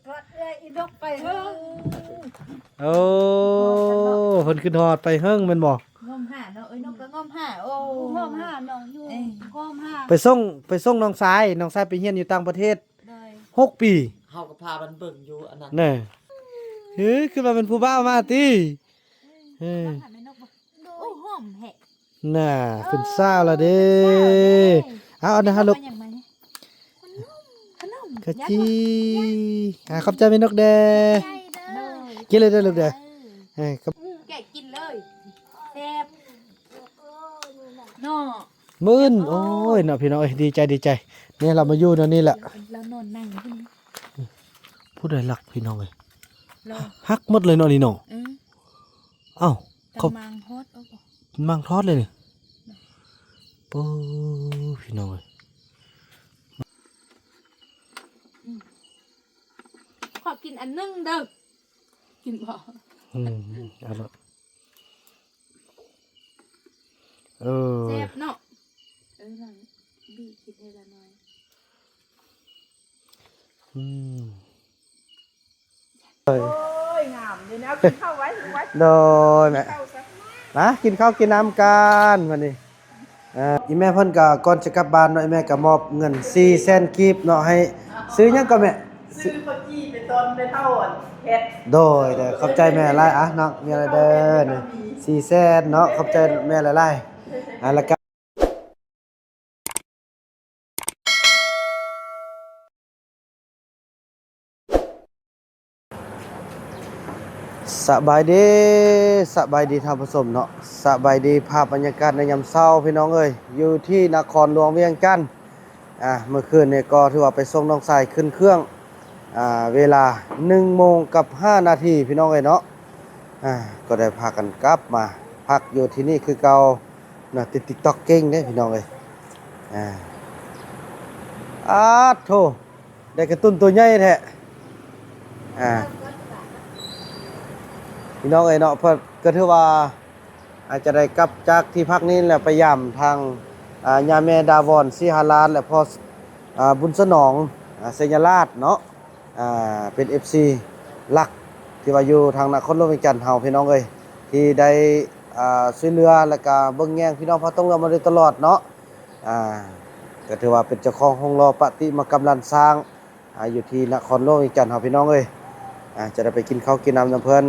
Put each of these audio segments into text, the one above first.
ຮອດເອື້ອຍອີນົກໄປເຮີ້ ໂອ້ ເພິ່ນຄິດຮອດໄປເຫິງແມ່ນບໍ່? ງົມຫາເນາະ ເອີຍນົກກໍງົມຫາ ໂອ້ ງົມຫານ້ອງຢູ່ ເອີຍ ງົມຫາ ໄປສົ່ງ ໄປສົ່ງນ້ອງຊາຍ ນ້ອງຊາຍໄປຮຽນຢູ່ຕ່າງປະເທດ ໂດຍ ຫົກປີ ເຮົາກໍພາມັນເບິ່ງຢູ່ອັນນັ້ນ ແນ່ ເອີ ຄືວ່າເປັນຜູ້ບ່າວມາຕິ ເອີ ໂອ້ ຫອມແທ້ ໜ້າ ເປັນສາວລະເດ້ ເປັນສາວແລ້ວເດ້ ເອົາ ເອົານະ ເອົາລູກ ເອົາຫຍັງມານີ້ ຂະໜົມ ຂະໜົມ ກະຈີ່ ອ່າ ຂອບໃຈແມ່ນົກແດ່ ຂອບໃຈເດີ ກິນເລີຍເດີລູກເດີ ເອີ ເອີ ຂອບ ແກະກິນເລີຍ ແຊບເນາະ ມື້ອື່ນ ໂອ້ຍເນາະ ພີ່ນ້ອງເອີຍ ດີໃຈ ດີໃຈ ນີ້ລາວມາຢູ່ແນວນີ້ແຫຼະ ລາວນອນນັ່ງຢູ່ພຸ້ນ ຜູ້ໃດລັກ ພີ່ນ້ອງເອີຍ ລາວ ຫັກໝົດເລີຍເນາະນີ້ເນາະ ເອີ ເອົ້າ ເຂົາ ມັງທອດ ມັງທອດເລີຍນີ້ ໂອ້ ພີ່ນ້ອງເອີຍ ຂໍກິນອັນໜຶ່ງເດີ ກິນບໍ່? ອືມ ເອົາລະ ເອີ ແຊບເນາະ ເອີ ບີກິນເທື່ອລະໜ້ອຍ ອືມ ໂອ້ຍ ງາມເດ້ນະ ກິນເຂົ້າໄວ້ ກິນໄວ້ ໂດຍແມ່ ມາກິນເຂົ້າກິນນ້ຳກັນບັດນີ້ ເອີ ອີ່ແມ່ເພິ່ນກໍກ່ອນຈະກັບບ້ານເນາະ ອີ່ແມ່ກໍມອບເງິນສີ່ແສນກີບເນາະ ໃຫ້ຊື້ຫຍັງກໍແມ່? ຊື້ເຂົ້າຈີ່ໄປຕອນແມ່ເຖົ້າອັນເຮັດ ໂດຍ ໂດຍ ຂອບໃຈແມ່ຫຼາຍ ອ່ະ ນ້ອງມີອະໄລເດີ ນີ້ສີ່ແສນເນາະ ຂອບໃຈແມ່ຫຼາຍໆ ອ່າ ແລ້ວກໍ ສະບາຍດີ ສະບາຍດີທ່ານຜູ້ຊົມເນາະ ສະບາຍດີພາບບັນຍາກາດໃນຍາມເຊົ້າ ພີ່ນ້ອງເອີຍ ຢູ່ທີ່ນະຄອນຫຼວງວຽງຈັນ ອ່າ ເມື່ອຄືນນີ້ກໍຖືວ່າໄປສົ່ງນ້ອງຊາຍຂຶ້ນເຄື່ອງ ອ່າ ເວລາໜຶ່ງໂມງກັບຫ້ານາທີ ພີ່ນ້ອງເອີຍເນາະ ອ່າ ກໍໄດ້ພາກັນກັບມາພັກຢູ່ທີ່ນີ້ຄືເກົ່າເນາະ ຕິດຕິກຕັອກເກັ່ງເດ້ ພີ່ນ້ອງເອີຍ ອ່າ ອາດໂທ້ ໄດ້ກາຕຸນຕົວໃຫຍ່ແທ້ ອ່າ ພີ່ນ້ອງເອີຍເນາະ ເພິ່ນກໍຖືວ່າ ອາດຈະໄດ້ກັບຈາກທີ່ພັກນີ້ແລ້ວໄປຢາມທາງ ອ່າ ຍ່າແມ່ດາວອນ ສີຫາລາດ ແລະ ພໍ່ ອ່າ ບຸນສະໜອງ ອ່າ ໄຊຍະລາດເນາະ ອ່າ ເປັນເອັຟຊີຫຼັກ ທີ່ວ່າຢູ່ທາງນະຄອນຫຼວງວຽງຈັນເຮົາ ພີ່ນ້ອງເອີຍ ທີ່ໄດ້ ອ່າ ຊ່ວຍເຫຼືອ ແລະ ກະເບິ່ງແຍງພີ່ນ້ອງພາກຕົງເຫຼືອມາໂດຍຕະຫຼອດເນາະ ອ່າ ກໍຖືວ່າເປັນເຈົ້າຂອງໂຮງຫຼໍ່ປະຕິມາກຳລ້ານຊ້າງ ອ່າ ຢູ່ທີ່ນະຄອນຫຼວງວຽງຈັນເຮົາ ພີ່ນ້ອງເອີຍ ອ່າ ຈະໄດ້ໄປກິນເຂົ້າກິນນ້ຳນຳເພິ່ນ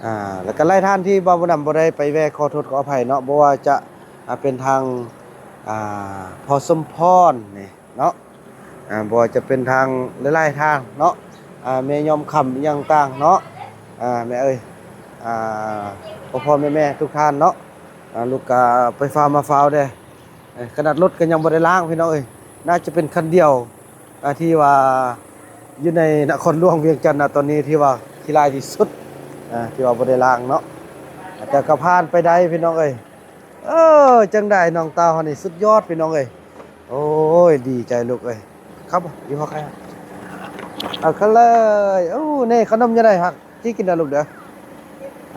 ອ່າ ແລ້ວກໍຫຼາຍທ່ານທີ່ບ່າວບຸນນຳບໍ່ໄດ້ໄປແວ່ ຂໍໂທດຂໍອະໄພເນາະ ບໍ່ວ່າຈະ ອ່າ ເປັນທາງ ອ່າ ພໍ່ສົມພອນນີ້ເນາະ ອ່າ ບໍ່ວ່າຈະເປັນທາງຫຼາຍໆທາງເນາະ ອ່າ ແມ່ຍອມຄຳອີ່ຫຍັງຕ່າງເນາະ ອ່າ ແມ່ເອີຍ ອ່າ ພໍ່ໆແມ່ໆທຸກທ່ານເນາະ ອ່າ ລູກກະໄປຟ້າວມາຟ້າວແດ່ ເອີ ຂະໜາດລົດກໍຍັງບໍ່ໄດ້ລ້າງ ພີ່ນ້ອງເອີຍ ໜ້າຈະເປັນຄັນດຽວ ອ່າ ທີ່ວ່າຢູ່ໃນນະຄອນຫຼວງວຽງຈັນນະຕອນນີ້ ທີ່ວ່າຂີ້ຮ້າຍທີ່ສຸດ ອ່າ ທີ່ວ່າບໍ່ໄດ້ລ້າງເນາະ ແຕ່ກໍຜ່ານໄປໄດ້ ພີ່ນ້ອງເອີຍ ເອີ ຈັ່ງໃດນ້ອງເຕົ້າເຮົານີ້ສຸດຍອດ ພີ່ນ້ອງເອີຍ ໂອ້ຍ ດີໃຈລູກເອີຍ ຄັບຢູ່ຮອກໄອ້ ເອົາເຂົ້າເລີຍ ໂອ້ ນີ້ຂະໜົມຢູ່ໃດຫາກ ຊິກິນເດີລູກເດີ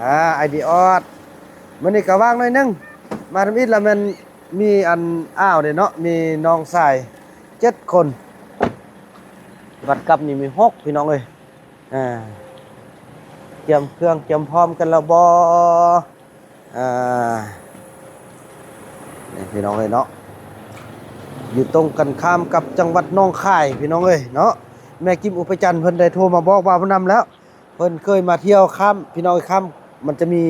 ອ່າ ໄອດີອອດ ມື້ນີ້ກໍວ່າງໜ້ອຍໜຶ່ງ ມາທຳອິດລະແມ່ນ ມີອັນອ້າວເດ້ເນາະ ມີນ້ອງຊາຍເຈັດຄົນ ບັດກັບນີ້ມີຫົກ ພີ່ນ້ອງເອີຍ ອ່າ ກຽມເຄື່ອງກຽມພ້ອມກັນແລ້ວບໍ່? ອ່າ ນີ້ພີ່ນ້ອງເອີຍເນາະ ຢູ່ຕົງກັນຂ້າມກັບຈັງຫວັດໜອງຄາຍ ພີ່ນ້ອງເອີຍເນາະ ແມ່ກິມອຸປະຈັນເພິ່ນໄດ້ໂທມາບອກວ່າຜູ້ນຳແລ້ວ ເພິ່ນເຄີຍມາທ່ຽວຂ້າມ ພີ່ນ້ອງເອີຍ ຂ້າມ ມັນຈະມີ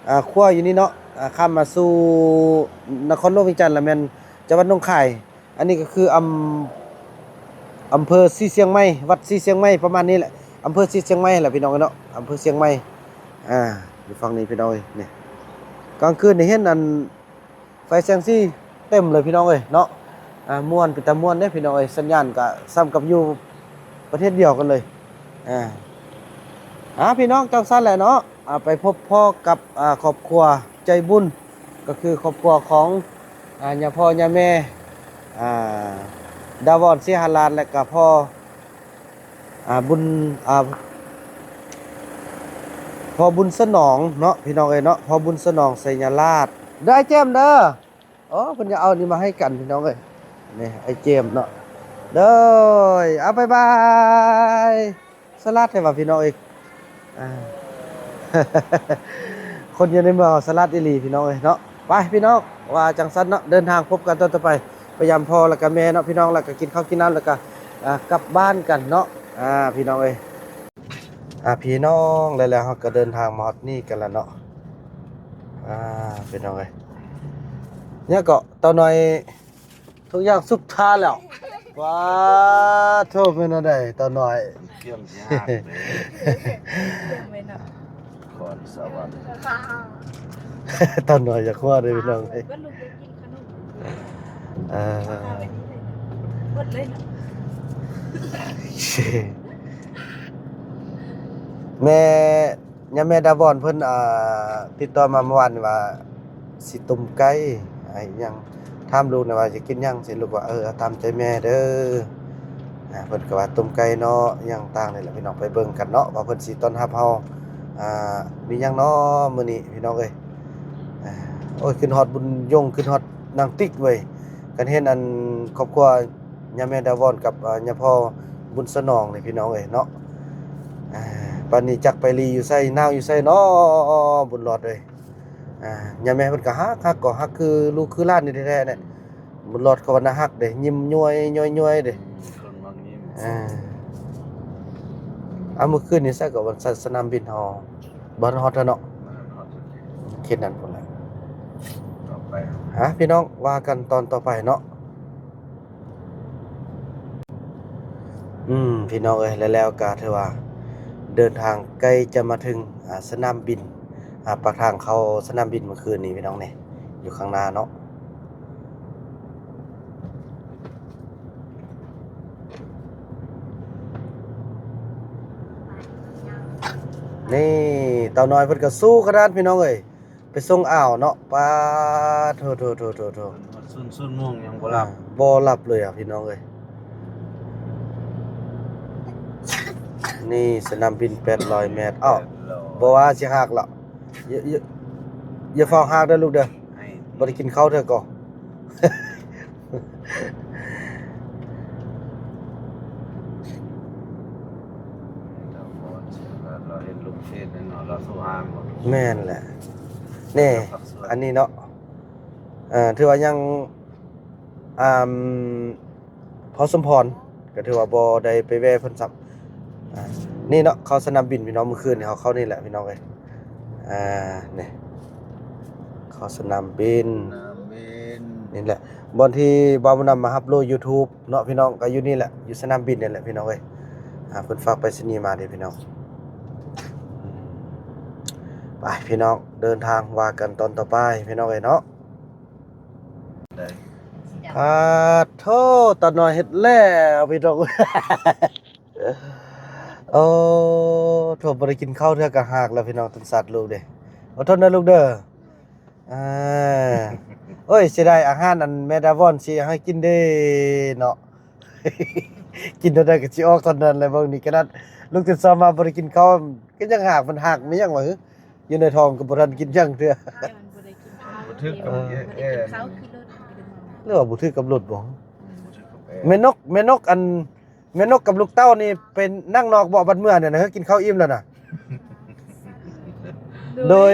ອ່າ ຂົວຢູ່ນີ້ເນາະ ອ່າ ຂ້າມມາສູ່ນະຄອນຫຼວງວຽງຈັນ ລະແມ່ນຈັງຫວັດໜອງຄາຍ ອັນນີ້ກໍຄືອຳ ອຳເພີສີຊຽງໃໝ່ ວັດສີຊຽງໃໝ່ ປະມານນີ້ແຫຼະ ອຳເພີສີຊຽງໃໝ່ແຫຼະ ພີ່ນ້ອງເອີຍເນາະ ອຳເພີຊຽງໃໝ່ ອ່າ ຢູ່ຝັ່ງນີ້ ພີ່ນ້ອງເອີຍ ນີ້ ກາງຄືນນີ້ເຫັນອັນ ໄຟແສງສີເຕັມເລີຍພີ່ນ້ອງເອີຍເນາະ ອ່າ ມ່ວນ ເປັນຕາມ່ວນເດ້ພີ່ນ້ອງເອີຍ ສັນຍານກະສ່ຳກັບຢູ່ປະເທດດຽວກັນເລີຍ ອ່າ ອ່າ ພີ່ນ້ອງ ຈັ່ງຊັ້ນແຫຼະເນາະ ອ່າ ໄປພົບພໍ້ກັບ ອ່າ ຄອບຄົວໃຈບຸນ ກໍຄືຄອບຄົວຂອງ ອ່າ ຍ່າພໍ່ຍ່າແມ່ ອ່າ ດາວອນ ສີຫາລາດ ແລະກະພໍ່ ອ່າ ບຸນ ອ່າ ພໍ່ບຸນສະໜອງເນາະ ພີ່ນ້ອງເອີຍເນາະ ພໍ່ບຸນສະໜອງໄຊຍະລາດ ເດີອ້າຍເຈມເດີ ໂອ້ ເພິ່ນຈະເອົານີ້ມາໃຫ້ກັນພີ່ນ້ອງເອີຍ ນີ້ອ້າຍເຈມເນາະ ໂດຍ ເອົາ ບາຍບາຍ. ສະຫຼາດແທ້ວ່າພີ່ນ້ອງເອີຍ ອ່າ ຄົນຢູ່ໃນເມືອງເຮົາສະຫຼາດອີ່ຫຼີພີ່ນ້ອງເອີຍເນາະ. ໄປພີ່ນ້ອງ ວ່າຈັ່ງຊັ້ນເນາະ ເດີນທາງພົບກັນຕອນຕໍ່ໄປ ໄປຢາມພໍ່ແລ້ວກະແມ່ເນາະພີ່ນ້ອງ ແລ້ວກະກິນເຂົ້າກິນນ້ຳ ແລ້ວກະ ອ່າ ກັບບ້ານກັນເນາະ ອ່າ ພີ່ນ້ອງເອີຍ. ອ່າ ພີ່ນ້ອງ ແລ້ວເຮົາກະເດີນທາງມາຮອດນີ້ກັນແລ້ວເນາະ ອ່າ ພີ່ນ້ອງເອີຍ. ຍັງເກາະ ເຕົ້ານ້ອຍ ທຸກຢ່າງສຸກທ່າແລ້ວ. ວ້າໂທ້ ແມ່ນແນວໃດເຕົ້ານ້ອຍ? ເຄື່ອງຊິຫັກເດ້ ເລື່ອງໄວ້ເນາະ ຄອນສະຫວັນ ເຕົ້ານ້ອຍຢາກຫົວເດ້ພີ່ນ້ອງເອີຍ. ເອີ ເບິດເລີຍເນາະ ແມ່ ຍາແມ່ດາວອນເພິ່ນ ອ່າ ຕິດຕໍ່ມາເມື່ອວານນີ້ວ່າ ຊິຕົ້ມໄກ່ ອ່າ ຫຍັງ ຖາມລູກແດ່ວ່າຈະກິນຫຍັງ ຊິລູກວ່າ ເອີ ເອົາຕາມໃຈແມ່ເດີ ອ່າ ເພິ່ນກໍວ່າຕົ້ມໄກ່ເນາະ ຫຍັງຕ່າງນີ້ແຫຼະພີ່ນ້ອງ. ໄປເບິ່ງກັນເນາະ ວ່າເພິ່ນຊິຕ້ອນຮັບເຮົາ ອ່າ ມີຫຍັງເນາະມື້ນີ້ພີ່ນ້ອງເອີຍ. ອ່າ ໂອ້ຍ ຄິດຮອດບຸນຍົງ ຄິດຮອດນາງຕິກເວີຍ ຄັນເຫັນອັນຄອບຄົວ ຍາແມ່ດາວອນກັບ ອ່າ ຍາພໍ່ບຸນສະໜອງນີ້ພີ່ນ້ອງເອີຍເນາະ. ອ່າ ປານນີ້ຈັກໄປລີ້ຢູ່ໃສ ນາງຢູ່ໃສເນາະ ບຸນຫຼອດເອີຍ. ອ່າ ຍາແມ່ເພິ່ນກໍຮັກ ຮັກກໍຮັກຄືລູກຄືຫຼານນີ້ແທ້ໆແຫຼະ. ບຸນຫຼອດເຂົາວ່າໜ້າຮັກເດ້ ຍິ້ມຍ້ວຍໆເດ້ ອືມ ຄົນມັກຍິ້ມ ອ່າ ເອົາ ມື້ຄືນນີ້ໃສກໍວັນ ສະໜາມບິນເຮົາ ບໍ່ທັນຮອດເທື່ອເນາະ ບໍ່ທັນຮອດເທື່ອ ເຂດນັ້ນພຸ້ນແຫຼະ ຕໍ່ໄປ ອ່າ ພີ່ນ້ອງ ວ່າກັນຕອນຕໍ່ໄປເນາະ. ອືມ ພີ່ນ້ອງເອີຍ ແລ້ວ ແລ້ວກະຖືວ່າເດີນທາງໃກ້ຈະມາເຖິງ ອ່າ ສະໜາມບິນ ອ່າ ປາກທາງເຂົ້າສະໜາມບິນມື້ຄືນນີ້ພີ່ນ້ອງນີ້ ຢູ່ຂ້າງໜ້າເນາະ. ນີ້ ເຕົ້ານ້ອຍເພິ່ນກໍສູ້ຂະໜາດພີ່ນ້ອງເອີຍ. ໄປສົ່ງອ່າວເນາະ ປາໂທ ໂທ ໂທ ໂທ ໂທ ຊຸນ ຊຸນໂມງຍັງບໍ່ຫຼັບ ອ່າ ບໍ່ຫຼັບເລີຍອ່ະພີ່ນ້ອງເອີຍ. ນີ້ສະໜາມບິນແປດຮ້ອຍແມັດ ເອົ້າ ແປດຮ້ອຍ ບໍ່ວ່າຊິຫາກລະ ຢ່າ ຢ່າ ຢ່າຟ້າວຫາກເດີລູກເດີ ບໍ່ໄດ້ກິນເຂົ້າເທື່ອກໍ. ແມ່ນແຫຼະ ນີ້ ອັນນີ້ເນາະ ເອີ ຖືວ່າຍັງ ອ່າ ພໍສົມພອນ ກໍຖືວ່າບໍ່ໄດ້ໄປແວ່ເພິ່ນຊ້ຳ. ອ່າ ນີ້ເນາະ ເຂົ້າສະໜາມບິນພີ່ນ້ອງ ມື້ຄືນນີ້ເຮົາເຂົ້ານີ້ແຫຼະພີ່ນ້ອງເອີຍ. ອ່າ ນີ້ ເຂົ້າສະໜາມບິນ ສະໜາມບິນ ນີ້ແຫຼະ ບ່ອນທີ່ບ່າວບຸນນຳມາຮັບໂຫຼຢູທູບເນາະພີ່ນ້ອງ ກໍຢູ່ນີ້ແຫຼະ ຢູ່ສະໜາມບິນນີ້ແຫຼະພີ່ນ້ອງເອີຍ. ອ່າ ເພິ່ນຝາກໄປສະນີມາເດ້ພີ່ນ້ອງ. ໄປພີ່ນ້ອງ ເດີນທາງວ່າກັນຕອນຕໍ່ໄປພີ່ນ້ອງເອີຍເນາະ. ໄດ້ ອາໂທ ຕານ້ອຍເຮັດແລ້ວພີ່ນ້ອງ. ໂອ້ໂທ ບໍ່ໄດ້ກິນເຂົ້າເທື່ອກໍຫາກແລ້ວພີ່ນ້ອງ ຕົ້ນສັດລູກເດ້. ອົດທົນເດີລູກເດີ. ອ່າ ໂອ້ຍ ເສຍດາຍອາຫານອັນແມ່ດາວອນຊິເອົາໃຫ້ກິນເດ້ເນາະ. ກິນເທົ່າໃດກໍຊິອອກເທົ່ານັ້ນແຫຼະ. ເບິ່ງນີ້ຂະໜາດລູກຕື່ນເຊົ້າມາບໍ່ໄດ້ກິນເຂົ້າ ກໍຍັງຫາກ ມັນຫາກແມ່ນຫຍັງວະ ຢູ່ໃນທ້ອງກໍບໍ່ທັນກິນຫຍັງເທື່ອ. ບໍ່ຖືກກັບ ເອີ ແອ ຫຼືວ່າບໍ່ຖືກກັບລົດບໍ? ອືມ ບໍ່ຖືກກັບແອ. ແມ່ນົກ ແມ່ນົກ ອັນ ແມ່ນົກກັບລູກເຕົ້ານີ້ໄປນັ່ງນອກເບາະບັດເມືອນີ້ນະ ກິນເຂົ້າອີ່ມແລ້ວນະ. ໂດຍ ໂດຍ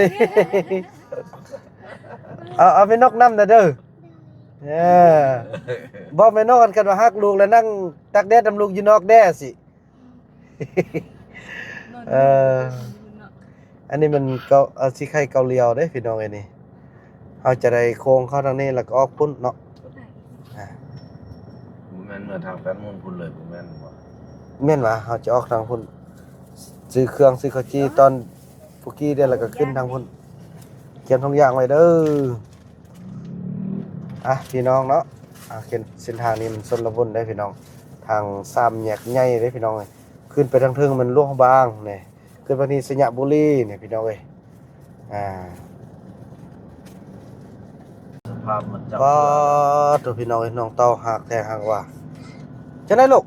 ເອົາ ເອົາແມ່ນົກນຳແດ່ເດີ. ເອີ ບອກແມ່ນົກ ຄັນວ່າຮັກລູກແລ້ວນັ່ງຕາກແດດນຳລູກຢູ່ນອກແດ່ຊິ. ເອີ ອັນນີ້ມັນເກົາ ເອີ ຊິໄຂ່ເກົາຫຼຽວເດ້ພີ່ນ້ອງເອີຍນີ້. ເຮົາຈະໄດ້ໂຄ້ງເຂົ້າທາງນີ້ ແລ້ວກໍອອກພຸ້ນເນາະ. ອ່າ ບໍ່ແມ່ນເມືອທາງແປດມູນພຸ້ນເລີຍ ບໍ່ແມ່ນບໍ່? ແມ່ນຫວາ ເຮົາຈະອອກທາງພຸ້ນ ຊື້ເຄື່ອງ ຊື້ເຂົ້າຈີ່ຕອນປຸກກີ້ເດ້ ແລ້ວກໍຂຶ້ນທາງພຸ້ນ. ກຽມທຸກຢ່າງໄວ້ເດີ. ອ່ະ ພີ່ນ້ອງເນາະ ອ່າ ເສັ້ນ ເສັ້ນທາງນີ້ມັນຊົນລະບົນເດ້ພີ່ນ້ອງ ທາງສາມແຍກໃຫຍ່ເດ້ພີ່ນ້ອງເອີຍ. ຂຶ້ນໄປທາງເທິງແມ່ນຫຼວງພະບາງນີ້ ຂຶ້ນໄປນີ້ໄຊຍະບູລີນີ້ພີ່ນ້ອງເອີຍ. ອ່າ ສະພາບມັນຈັບ ປາດໂທ້ ພີ່ນ້ອງເອີຍ ນ້ອງເຕົ້າຫາກແທ້ຫາກວ່າ. ຈັ່ງໃດລູກ?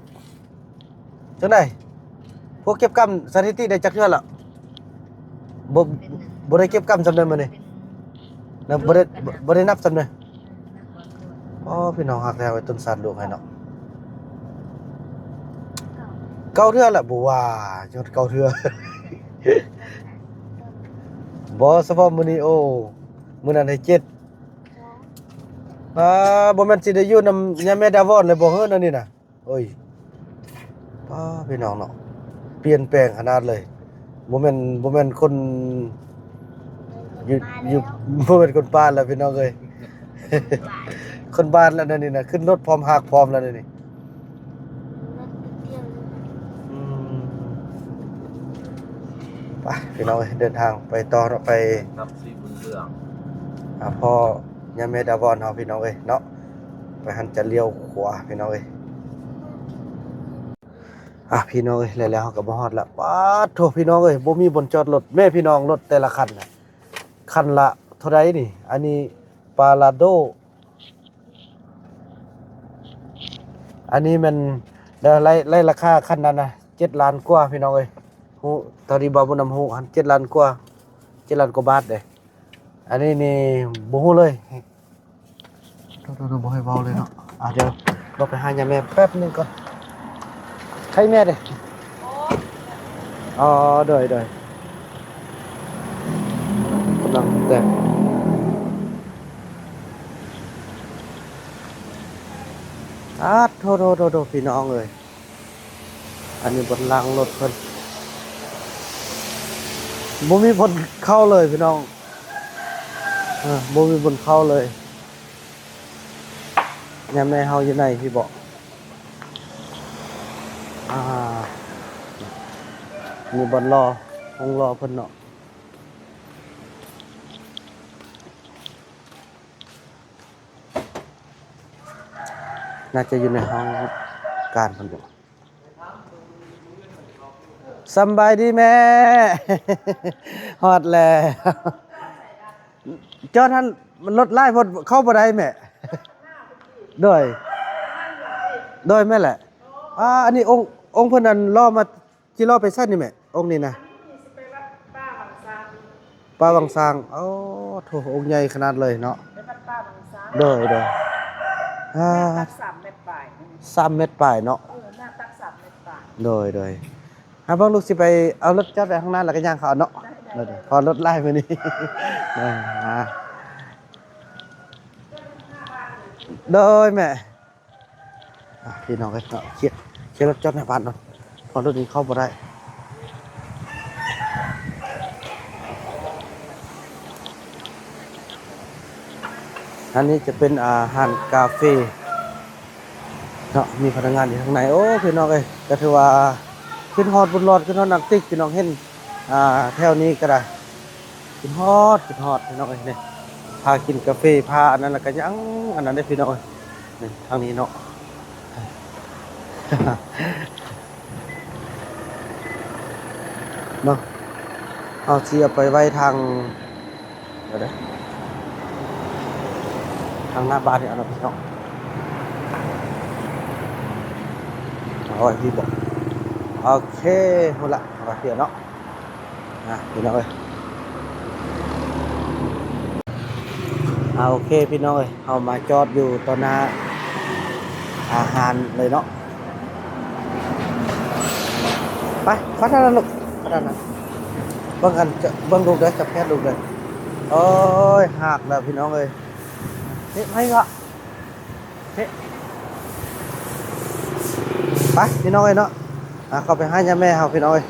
ຈັ່ງໃດ? ພວກເກັບກຳສະຖິຕິໄດ້ຈັກເທື່ອລະ? ບໍ່ ບໍ່ໄດ້ເກັບກຳສ່ຳເດີມື້ນີ້ນະ ບໍ່ໄດ້ ບໍ່ໄດ້ນັບສ່ຳເດີ. ອໍ ພີ່ນ້ອງ ຮັກແທ້ເວີ້ຍ ຕົ້ນຊາດລູກໃຫ້ເນາະ. ເກົ້າເທື່ອລະ ບໍ່ວ່າ ຍອດເກົ້າເທື່ອ. ບໍ່ ສະເພາະມື້ນີ້ ໂອ້ ມື້ນັ້ນໃຫ້ເຈັດ. ອ່າ ບໍ່ແມ່ນຊິໄດ້ຢູ່ນຳຍາແມ່ດາວອນເລີຍບໍ່ເຮີ ອັນນີ້ນະ? ໂອ້ຍ ປ້າ ພີ່ນ້ອງເນາະ ປ່ຽນແປງຂະໜາດເລີຍ. ບໍ່ແມ່ນ ບໍ່ແມ່ນຄົນ ຢູ່ ຢູ່ ບໍ່ແມ່ນຄົນບ້ານແລ້ວພີ່ນ້ອງເອີຍ. ຄົນບ້ານແລ້ວແນວນີ້ນະ ຂຶ້ນລົດພ້ອມຮາກພ້ອມແລ້ວແນວນີ້. ອືມ ໄປພີ່ນ້ອງເອີຍ ເດີນທາງໄປຕໍ່ເນາະ ໄປ ກັບສີບຸນເຮືອງ ຫາພໍ່ຍາແມ່ດາວອນເຮົາພີ່ນ້ອງເອີຍເນາະ. ໄປຫັ້ນຈະລ້ຽວຂວາພີ່ນ້ອງເອີຍ. ອ່ະ ພີ່ນ້ອງເອີຍ ແລ້ວ ແລ້ວເຮົາກໍມາຮອດລະ. ປາດໂທ້ ພີ່ນ້ອງເອີຍ ບໍ່ມີບ່ອນຈອດລົດ. ແມ່ພີ່ນ້ອງ ລົດແຕ່ລະຄັນນະ ຄັນລະເທົ່າໃດນີ້? ອັນນີ້ປາລາໂດ ອັນນີ້ແມ່ນ ໄດ້ ໄດ້ລາຄາຄັນນັ້ນນະ ເຈັດລ້ານກວ່າພີ່ນ້ອງເອີຍ. ຮູ້ ເທົ່າທີ່ບ່າວບຸນນຳຮູ້ຫັ້ນ ເຈັດລ້ານກວ່າ ເຈັດລ້ານກວ່າບາດເດ້. ອັນນີ້ນີ້ບໍ່ຮູ້ເລີຍ. ໂດໆໆ ບໍ່ໃຫ້ເວົ້າເລີຍເນາະ. ອ່າ ດຽວເຮົາໄປຫາຍາແມ່ແປັບໜຶ່ງກ່ອນ. ໃຜແມ່ເດ້? ອໍ ໂດຍໆ ກຳລັງແຕ່ງ. ອາ ໂທໆໆ ພີ່ນ້ອງເອີຍ ອັນນີ້ບ່ອນລ້າງລົດເພິ່ນ ບໍ່ມີບ່ອນເຂົ້າເລີຍພີ່ນ້ອງ. ເອີ ບໍ່ມີບ່ອນເຂົ້າເລີຍ. ຍາແມ່ເຮົາຢູ່ໃນພີ້ເບາະ. ອ່າ ມີບ່ອນລໍ ໂຮງລໍເພິ່ນເນາະ. ໜ້າຈະຢູ່ໃນຫ້ອງການເພິ່ນຢູ່. ສຳບາຍດີແມ່ ຮອດແລ້ວ. ຈອດຫັ້ນ ມັນລົດຫຼາຍໂພດ ເຂົ້າບໍ່ໄດ້ແມ່. ໂດຍ ໂດຍ ແມ່ນແຫຼະ. ອ່າ ອັນນີ້ອົງ ອົງເພິ່ນອັນລໍມາ ຊິລໍໄປໃສນີ້ແມ່ ອົງນີ້ນະ? ອັນນີ້ຊິໄປວັດປ່າວັງຊາງ. ປ່າວັງຊາງ ໂອ້ໂທ ອົງໃຫຍ່ຂະໜາດເລີຍເນາະ. ໄປວັດປ່າວັງຊາງ. ໂດຍ ໂດຍ. ອ່າ ໜ້າຕັກສາມແມັດປາຍ. ສາມແມັດປາຍເນາະ. ເອີ ໜ້າຕັກສາມແມັດປາຍ. ໂດຍ ໂດຍ. ຫາເບິ່ງລູກຊິໄປເອົາລົດຈອດໄວ້ຂ້າງໜ້າ ແລ້ວກໍຍ່າງເຂົ້າເນາະ. ໄດ້ ໄດ້ ໂດຍ ໂດຍ. ເພາະລົດຫຼາຍມື້ນີ້. ອ່າ ໂດຍແມ່. ອ່ະ ພີ່ນ້ອງເອີຍເນາະ ເຄຍ ເຄຍລົດຈອດໜ້າບ້ານເນາະ ເພາະລົດນີ້ເຂົ້າບໍ່ໄດ້. ອັນນີ້ຈະເປັນ ອ່າ ຮ້ານກາເຟເນາະ ມີພະນັກງານຢູ່ທາງໃນ. ໂອ້ ພີ່ນ້ອງເອີຍ ກໍຖືວ່າຄິດຮອດບຸນຫຼອດ ຄິດຮອດນັກຕິກ ພີ່ນ້ອງເຫັນ ອ່າ ແຖວນີ້ກໍໄດ້. ຄິດຮອດ ຄິດຮອດ ພີ່ນ້ອງເອີຍ ນີ້ ພາກິນກາເຟ ພາອັນນັ້ນ ແລ້ວກໍຍັງອັນນັ້ນເດ້ ພີ່ນ້ອງເອີຍ ນີ້ ທາງນີ້ເນາະ ເນາະ. ເຮົາຊິເອົາໄປໄວ້ທາງ ດຽວເດີ ທາງໜ້າບ້ານນີ້ເອົາເນາະ ພີ່ນ້ອງ ເອົາໄວ້ພີ້ບໍ? ໂອເຄ ພຸ້ນລະ ເອົາໄວ້ພີ້ເນາະ. ອ່ະ ພີ່ນ້ອງເອີຍ ອ່າ ໂອເຄ ພີ່ນ້ອງເອີຍ ເຮົາມາຈອດຢູ່ຕໍ່ໜ້າ ອ່າ ຮ້ານເລີຍເນາະ. ໄປ ຂອບໃຈນະລູກ ຂອບໃຈນະ. ເບິ່ງອັນ ເບິ່ງລູກເດີ ຈັບແຂນລູກເດີ. ໂອ້ຍ ຮາກແລ້ວ ພີ່ນ້ອງເອີຍ. ເຮັດໃຫ້ເນາະ. ເຮັດ ໄປ ພີ່ນ້ອງເອີຍເນາະ. ອ່າ ເຂົ້າໄປຫາຍາແມ່ເຮົາ ພີ່ນ້ອງເອີຍ.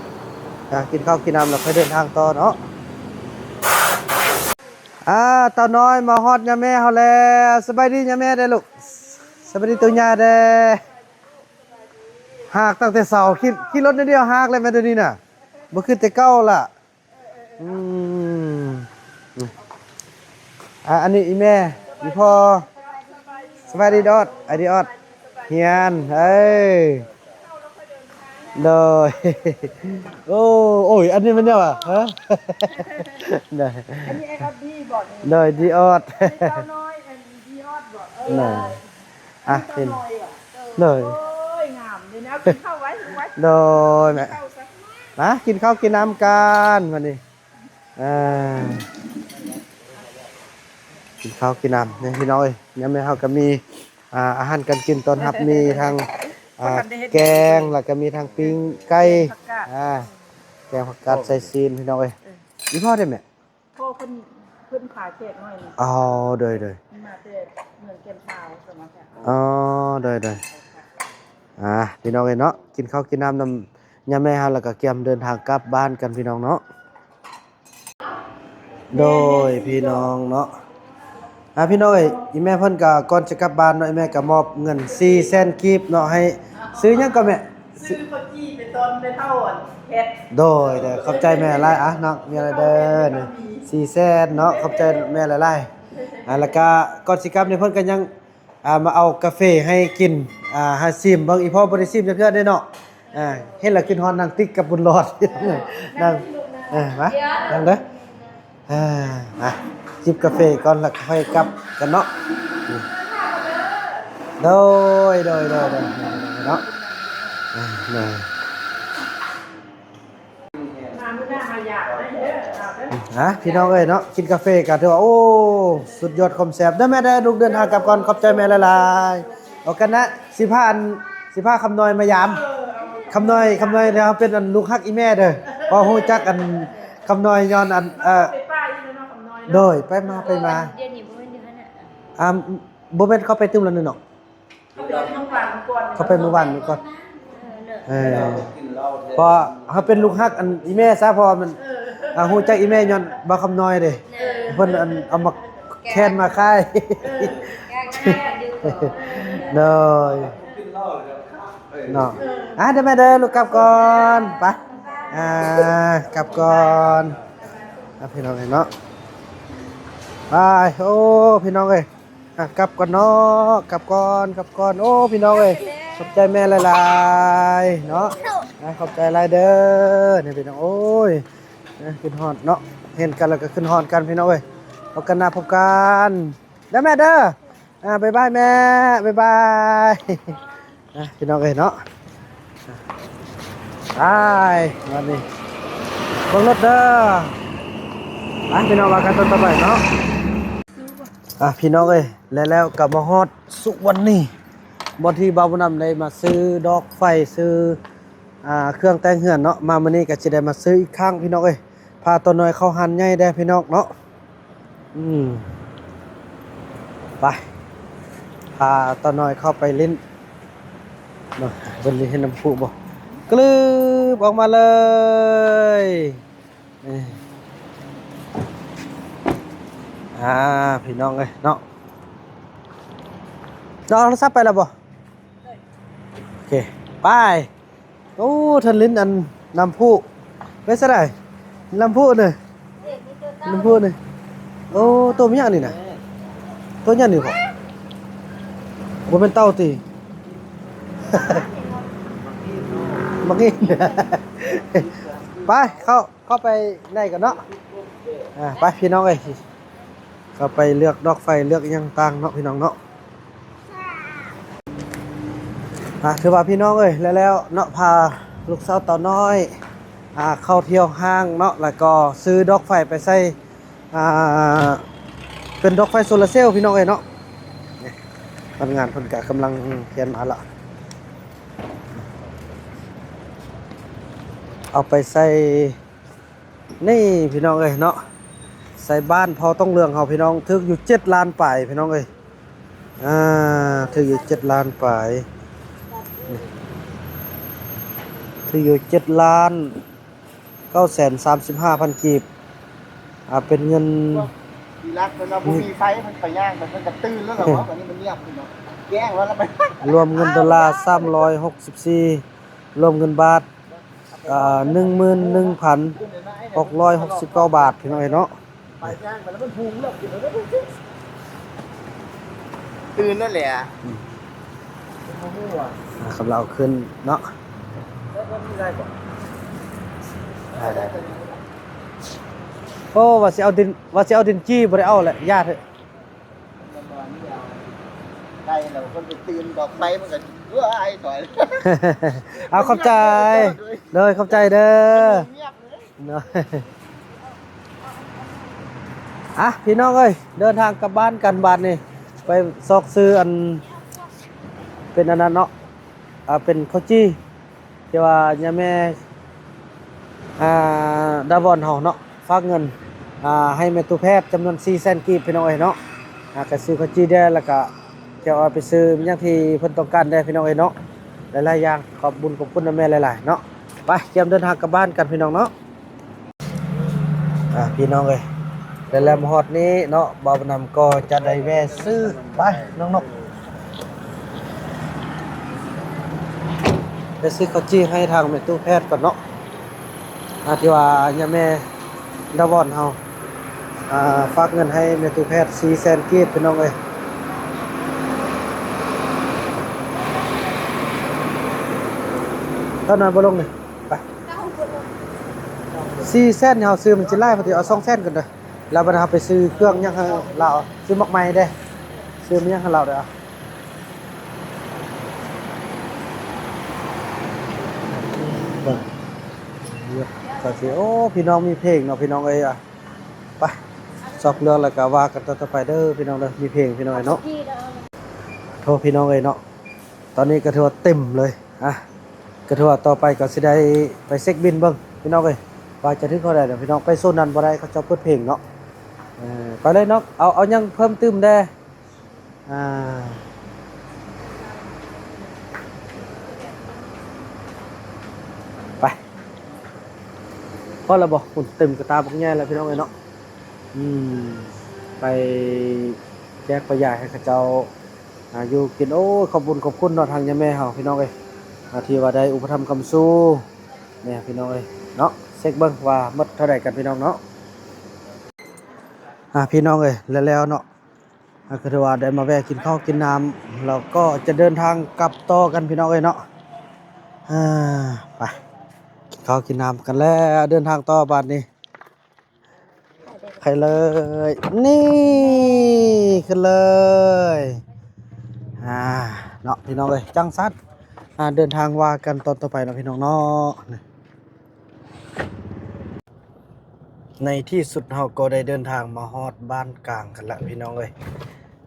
ອ່າ ກິນເຂົ້າກິນນ້ຳແລ້ວຄ່ອຍເດີນທາງຕໍ່ເນາະ. ອ່າ ເຕົ້ານ້ອຍມາຮອດຍາແມ່ເຮົາແລ້ວ. ສະບາຍດີຍາແມ່ເດີ້ລູກ. ສະບາຍດີໂຕຍ່າເດີ້. ຮາກຕັ້ງແຕ່ເຊົ້າ ຂີ່ ຂີ່ລົດໜ້ອຍດຽວຮາກແລ້ວແມ່ດຽວນີ້ນະ ບໍ່ຄືແຕ່ເກົ່າລະ. ອືມ ອ່າ ອັນນີ້ອີແມ່ ອີພໍ່. ສະບາຍດີດອດ ອາດີອອດ ຮຽນ ເອີ ໂດຍ. ໂອ້ ໂອ້ຍ ອັນນີ້ແມ່ນຫຍັງຫວາ? ຮະ ໂດຍ ອັນນີ້ໄອອອດດີບໍນີ້? ໂດຍ ດີອອດ ອັນນີ້ເຕົ້ານ້ອຍ ອັນດີອອດບໍ? ເອີ ໂດຍ ອ່ະ ເຫັນ ໂດຍ ໂອ້ຍ ງາມດີນະ ເອົາກິນເຂົ້າໄວ້ ໄວ້ ໂດຍ ແມ່ ກິນເຂົ້າຊະ ມາກິນເຂົ້າກິນນ້ຳກັນບັດນີ້ ອ່າ ກິນເຂົ້າກິນນ້ຳນີ້ພີ່ນ້ອງເອີຍ. ຍາມແມ່ເຮົາກໍມີ ອ່າ ອາຫານການກິນຕ້ອນຮັບ ມີທັງ ອ່າ ແກງ ແລ້ວກໍມີທັງປີ້ງໄກ່ ແກງຜັກກາດ ອ່າ ແກງຜັກກາດໃສ່ຊີ້ນ ພີ່ນ້ອງເອີຍ. ເອີ ອີ່ພໍ່ໄດ້ແມ່? ພໍ່ເພິ່ນ ເພິ່ນພາແຂກໜ້ອຍໜຶ່ງ. ອໍ ໂດຍໆ ມາແຕ່ເມືອງແກ່ນທ້າວ ສະມາແຂກ. ອໍ ໂດຍໆ ອ່າ ພີ່ນ້ອງເອີຍເນາະ ກິນເຂົ້າກິນນ້ຳນຳ ຍາແມ່ເຮົາ ແລ້ວກໍກຽມເດີນທາງກັບບ້ານກັນ ພີ່ນ້ອງເນາະ. ໂດຍ ພີ່ນ້ອງເນາະ ອ່າ ພີ່ນ້ອງເອີຍ ອີ່ແມ່ເພິ່ນກໍກ່ອນຈະກັບບ້ານເນາະ ອີ່ແມ່ກໍມອບເງິນສີ່ແສນກີບເນາະ ໃຫ້ ຊື້ຫຍັງກໍແມ່? ຊື້ເຂົ້າຈີ່ໄປຕອນແມ່ເຖົ້າອັນແພັດ. ໂດຍ ໂດຍ ຂອບໃຈແມ່ຫຼາຍ ອ່ະ ນ້ອງ ມີອະໄລເດີ ນີ້ສີ່ແສນເນາະ ຂອບໃຈແມ່ຫຼາຍໆ. ອ່າ ແລ້ວກໍກ່ອນຊິກັບນີ້ເພິ່ນກໍຍັງ ອ່າ ມາເອົາກາເຟໃຫ້ກິນ ອ່າ ໃຫ້ຊີມເບິ່ງ ອີ່ພໍ່ບໍ່ໄດ້ຊີມຈັກເທື່ອເດ້ເນາະ. ອ່າ ເຫັນແລ້ວຄິດຮອດນາງຕິກກັບບຸນຫຼອດ ນາງ ເອີ ມາ ນັ່ງເດີ ອ່າ ມາຈິບກາເຟກ່ອນ ແລ້ວຄ່ອຍກັບກັນເນາະ. ໂດຍ ໂດຍ ໂດຍ ໂດຍເນາະ ອ່າ ໂດຍ. ມາມື້ໜ້າມາຢາມໄດ້ເດີ ເອົາເດີ ອ່ະ ພີ່ນ້ອງເອີຍເນາະ ກິນກາເຟກໍຖືວ່າ ໂອ້ ສຸດຍອດຄວາມແຊບເດີແມ່ເດີ. ລູກເດີນທາງກັບກ່ອນ ຂອບໃຈແມ່ຫຼາຍໆ. ເອົາກັນນະ ຊິພາອັນ ຊິພາຄຳນ້ອຍມາຢາມ ເອີ ເອົາ ຄຳນ້ອຍ ຄຳນ້ອຍເຮົາເປັນອັນລູກຮັກອີ່ແມ່ເດີ ເພາະຮູ້ຈັກອັນຄຳນ້ອຍຍ້ອນອັນ ເອີ ໄປປ້າຢູ່ເນາະ ຄຳນ້ອຍເນາະ. ໂດຍ ໄປມາ ໄປມາ ດຽວນີ້ບໍ່ແມ່ນຢູ່ຫັ້ນນະ ອ່າ ບໍ່ແມ່ນເຂົ້າໄປຕື່ມແລ້ວເນາະ. ເຂົາໄປມື້ວານກ່ອນ ເຂົາໄປມື້ວານກ່ອນ ເອີ ເອີ ເພາະເຮົາເປັນລູກຮັກອັນອີ່ແມ່ຊະ ເພາະວ່າມັນ ເອີ ເຮົາຮູ້ຈັກອີ່ແມ່ຍ້ອນບ່າວຄຳນ້ອຍເດ້ ເອີ ເພິ່ນອັນເອົາໝາກແຄນມາຂາຍ ເອີ ໂດຍ ເນາະ ອ່າ ເດີແມ່ເດີ ລູກກັບກ່ອນ ໄປ ອ່າ ກັບກ່ອນ ອ່າ ພີ່ນ້ອງເອີຍເນາະ ໄປ ໂອ້ ພີ່ນ້ອງເອີຍ ອ່ະ ກັບກ່ອນເນາະ ກັບກ່ອນ ກັບກ່ອນ ໂອ້ ພີ່ນ້ອງເອີຍ ຂອບໃຈແມ່ຫຼາຍໆເນາະ ອ່ະ ຂອບໃຈຫຼາຍເດີ ນີ້ພີ່ນ້ອງ ໂອ້ຍ ຄິດຮອດເນາະ ເຫັນກັນແລ້ວກໍຄິດຮອດກັນ ພີ່ນ້ອງເອີຍ ພົບກັນໜ້າພົບກັນເດີແມ່ເດີ ອ່າ ບາຍບາຍແມ່ ບາຍບາຍ. ອ່ະ ພີ່ນ້ອງເອີຍເນາະ ໄປ ບາດນີ້ເບິ່ງລົດເດີ ໄປ ພີ່ນ້ອງ ວ່າກັນຕອນຕໍ່ໄປເນາະ ອ່ະ ພີ່ນ້ອງເອີຍ ແລະ ແລ້ວກໍມາຮອດສຸວັນນີ ບ່ອນທີ່ບ່າວບຸນນຳໄດ້ມາຊື້ດອກໄຟ ຊື້ ອ່າ ເຄື່ອງແຕ່ງເຮືອນເນາະ ມາມື້ນີ້ກໍຊິໄດ້ມາຊື້ອີກຄັ້ງ ພີ່ນ້ອງເອີຍ ພາຕົວນ້ອຍເຂົ້າຮ້ານໃຫຍ່ແດ່ພີ່ນ້ອງເນາະ ອືມ ໄປ ພາຕົວນ້ອຍເຂົ້າໄປຫຼິ້ນເນາະ ເບິ່ງເຫັນນ້ຳພຸບໍ່ ກະລືບອອກມາເລີຍ ເອີ ອ່າ ພີ່ນ້ອງເອີຍເນາະ ນ້ອງເອົາໂທລະສັບໄປແລ້ວບໍ່? ໂອເຄ ໄປ ໂອ້ ເທິນຫຼິ້ນອັນນ້ຳພຸ ເປັນຈັ່ງໃດ ນ້ຳພຸນີ້ ນ້ຳພຸນີ້ ໂອ້ ໂຕມີຫຍັງນີ້ນະ ໂຕຫຍັງນີ້ພໍ່ ບໍ່ແມ່ນເຕົ່າຕິ ບັກຫີນ ໄປ ເຂົ້າ ເຂົ້າໄປໃນກັນເນາະ ອ່າ ໄປ ພີ່ນ້ອງເອີຍ ກໍໄປເລືອກດອກໄຟເລືອກອີ່ຫຍັງຕ່າງເນາະ ພີ່ນ້ອງເນາະ ອ່າ ຖືວ່າພີ່ນ້ອງເອີຍ ແລ້ວໆເນາະ ພາລູກສາວເຕົ່ານ້ອຍ ອ່າ ເຂົ້າທ່ຽວຫ້າງເນາະ ແລ້ວກໍຊື້ດອກໄຟໄປໃສ່ ອ່າ ເປັນດອກໄຟໂຊລາເຊວ ພີ່ນ້ອງເອີຍເນາະ ນີ້ ພະນັກງານເພິ່ນກະກຳລັງຂຽນມາລະ ເອົາໄປໃສ່ ນີ້ພີ່ນ້ອງເອີຍເນາະ ໃສ່ບ້ານເຜົ່າຕົງເຫຼືອງເຮົາພີ່ນ້ອງ ຖືກຢູ່ເຈັດລ້ານປາຍພີ່ນ້ອງເອີຍ ອ່າ ຖືກຢູ່ເຈັດລ້ານປາຍ ຖືກຢູ່ເຈັດລ້ານເກົ້າແສນສາມສິບຫ້າພັນກີບ ອ່າ ເປັນເງິນ ທີ່ລັກເພິ່ນວ່າບໍ່ມີໄຟ ເພິ່ນໄປຍ່າງໄປ ເພິ່ນກໍຕື່ນແລ້ວລະ ເອີ ວ່າບັດນີ້ມັນງຽບເນາະ ແຈ້ງແລ້ວລະ ໄປ ລວມເງິນໂດລາສາມຮ້ອຍຫົກສິບສີ່ ລວມເງິນບາດ ອ່າ ໜຶ່ງໝື່ນໜຶ່ງພັນຫົກຮ້ອຍຫົກສິບເກົ້າບາດ ພີ່ນ້ອງເອີຍເນາະ ຕື່ນນັ້ນແຫຼະ ອືມ ອ່າ ສຳລັບເອົາຂຶ້ນເນາະ ໄດ້ ໄດ້ ໄດ້ ໂອ້ ວ່າຊິເອົາດິນ ວ່າຊິເອົາດິນຈີ່ ບໍ່ໄດ້ເອົາແຫຼະ ຢ່າເຖາະ. ໄດ້ແລ້ວ ຄົນໄປຕື່ນດອກໄຟມັນກໍ ເອີຍ ຖອຍ ເອົາ ຂອບໃຈ ໂດຍ ຂອບໃຈເດີ ເນາະ ອ່ະ ພີ່ນ້ອງເອີຍ ເດີນທາງກັບບ້ານກັນບາດນີ້ ໄປຊອກຊື້ອັນ ເປັນອັນນັ້ນເນາະ ອ່າ ເປັນເຂົ້າຈີ່ ທີ່ວ່າຍາແມ່ ອ່າ ດາວອນເຮົາເນາະ ຝາກເງິນ ອ່າ ໃຫ້ແມ່ຕູ້ແພດຈຳນວນສີ່ແສນກີບ ພີ່ນ້ອງເອີຍເນາະ. ອ່າ ກະຊື້ເຂົ້າຈີ່ແດ່ ແລ້ວກະຈະເອົາໄປຊື້ຫຍັງທີ່ເພິ່ນຕ້ອງການແດ່ ພີ່ນ້ອງເອີຍເນາະ ຫຼາຍໆຢ່າງ. ຂອບບຸນຂອບຄຸນນຳແມ່ຫຼາຍໆເນາະ. ໄປ ກຽມເດີນທາງກັບບ້ານກັນ ພີ່ນ້ອງເນາະ. ອ່າ ພີ່ນ້ອງເອີຍ ແລະ ແລ້ວມາຮອດນີ້ເນາະ ບ່າວບຸນນຳກໍຈະໄດ້ແວ່ຊື້ ໄປ ນ້ອງນົກ ໄປຊື້ເຂົ້າຈີ່ໃຫ້ທາງແມ່ຕູ້ແພດກ່ອນເນາະ. ອ່າ ທີ່ວ່າຍາແມ່ດາວອນເຮົາ ອ່າ ຝາກເງິນໃຫ້ແມ່ຕູ້ແພດສີ່ແສນກີບ ພີ່ນ້ອງເອີຍ. ເທົ່ານັ້ນບໍ່ລົງນີ້ ໄປ ສີ່ແສນນີ້ເຮົາຊື້ມັນຊິຫຼາຍ ພໍດີເອົາສອງແສນກ່ອນເດີ. ແລ້ວບັດເຮົາໄປຊື້ເຄື່ອງຫຍັງໃຫ້ລາວ ຊື້ໝາກໄມ້ເດ້ ຊື້ຫຍັງໃຫ້ລາວເດ້. ເບິ່ງ ກໍຊິ ໂອ້ ພີ່ນ້ອງມີເພງເນາະ ພີ່ນ້ອງເອີຍ. ອ່ະ ໄປ ຊອກເລືອກແລ້ວກໍວ່າກັນຕໍ່ໆໄປເດີພີ່ນ້ອງເດີ. ມີເພງ ພີ່ນ້ອງເອີຍເນາະ. ໂທ ພີ່ນ້ອງເອີຍເນາະ ຕອນນີ້ກໍຖືວ່າເຕັມເລີຍ. ອ່ະ ກໍຖືວ່າຕໍ່ໄປກໍຊິໄດ້ໄປເຊັກບິນເບິ່ງ ພີ່ນ້ອງເອີຍ ວ່າຈະຖືກເທົ່າໃດເນາະ ພີ່ນ້ອງ. ໄປໂຊນນັ້ນບໍ່ໄດ້ ເຂົາເຈົ້າເປີດເພງເນາະ. ເອີ ໄປເລີຍເນາະ. ເອົາ ເອົາຫຍັງເພີ່ມຕື່ມແດ່? ອ່າ ໄປ ພໍແລ້ວບໍ່? ພຸ້ນ ເຕັມກະຕ່າບັກໃຫຍ່ແລ້ວ ພີ່ນ້ອງເອີຍເນາະ. ອືມ ໄປແຈກໄປຢາຍໃຫ້ເຂົາເຈົ້າ ອ່າ ຢູ່ກິນ. ໂອ້ຍ ຂອບບຸນຂອບຄຸນເນາະ ທາງຍາແມ່ເຮົາ ພີ່ນ້ອງເອີຍ ອ່າ ທີ່ວ່າໄດ້ອຸປະຖຳຄ້ຳຊູແນ່ ພີ່ນ້ອງເອີຍເນາະ. ເຊັກເບິ່ງວ່າໝົດເທົ່າໃດກັນ ພີ່ນ້ອງເນາະ. ອ່າ ພີ່ນ້ອງເອີຍ ແລ້ວໆເນາະ ອ່າ ກໍຖືວ່າໄດ້ມາແວ່ກິນເຂົ້າກິນນ້ຳ ແລ້ວກໍຈະເດີນທາງກັບຕໍ່ກັນ ພີ່ນ້ອງເອີຍເນາະ. ອ່າ ໄປ ກິນເຂົ້າກິນນ້ຳກັນແລ້ວ ເດີນທາງຕໍ່ບາດນີ້. ໄປເລີຍ ນີ້ ຂຶ້ນເລີຍ. ອ່າ ເນາະ ພີ່ນ້ອງເອີຍ ຈັ່ງຊັ້ນ ອ່າ ເດີນທາງວ່າກັນຕອນຕໍ່ໄປເນາະ ພີ່ນ້ອງເນາະ. ໃນທີ່ສຸດເຮົາກໍໄດ້ເດີນທາງມາຮອດບ້ານກາງກັນລະ ພີ່ນ້ອງເອີຍ.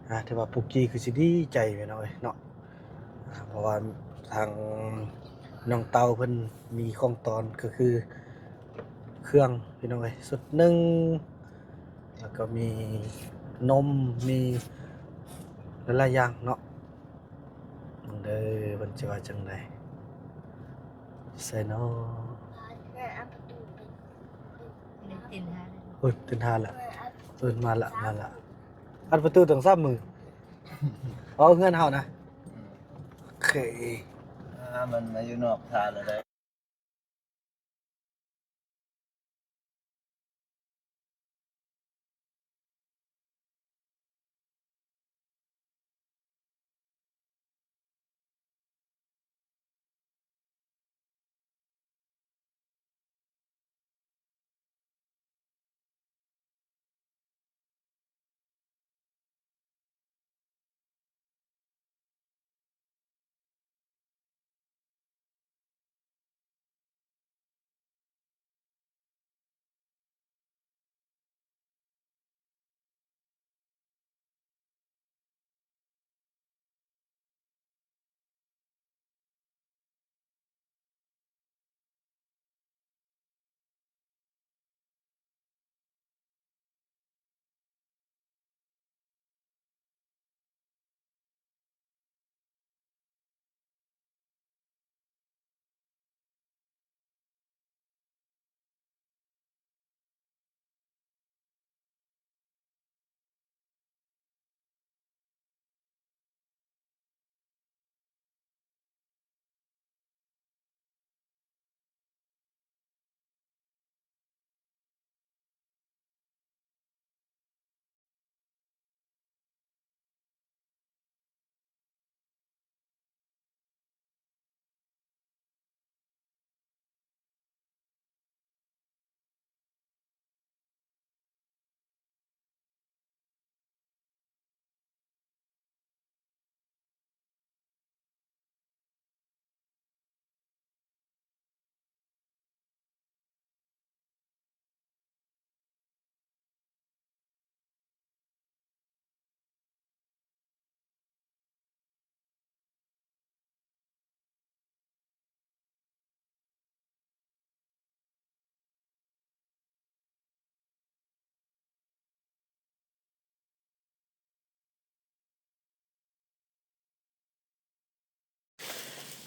ອ່າ ຖືວ່າປຸກກີ້ຄືຊິດີໃຈ ພີ່ນ້ອງເອີຍເນາະ ເພາະວ່າທາງນ້ອງເຕົ້າເພິ່ນມີຂອງຕ້ອນ ກໍຄືເຄື່ອງ ພີ່ນ້ອງເອີຍ ຊຸດໜຶ່ງ ແລ້ວກໍມີນົມ ມີຫຼາຍໆຢ່າງເນາະ. ເບິ່ງເດີ ເພິ່ນຊິວ່າຈັ່ງໃດ ໃສ່ເນາະ. ໂອ້ຍ ຕື່ນຫາລະ ເອີ້ນມາລະ ມາລະ. ອັດປະຕູຕັ້ງສາມມື້ ເວົ້າເຮືອນເຮົານະ. ໂອເຄ ອ່າ ມັນມາຢູ່ນອກທ່າແລ້ວເດ້.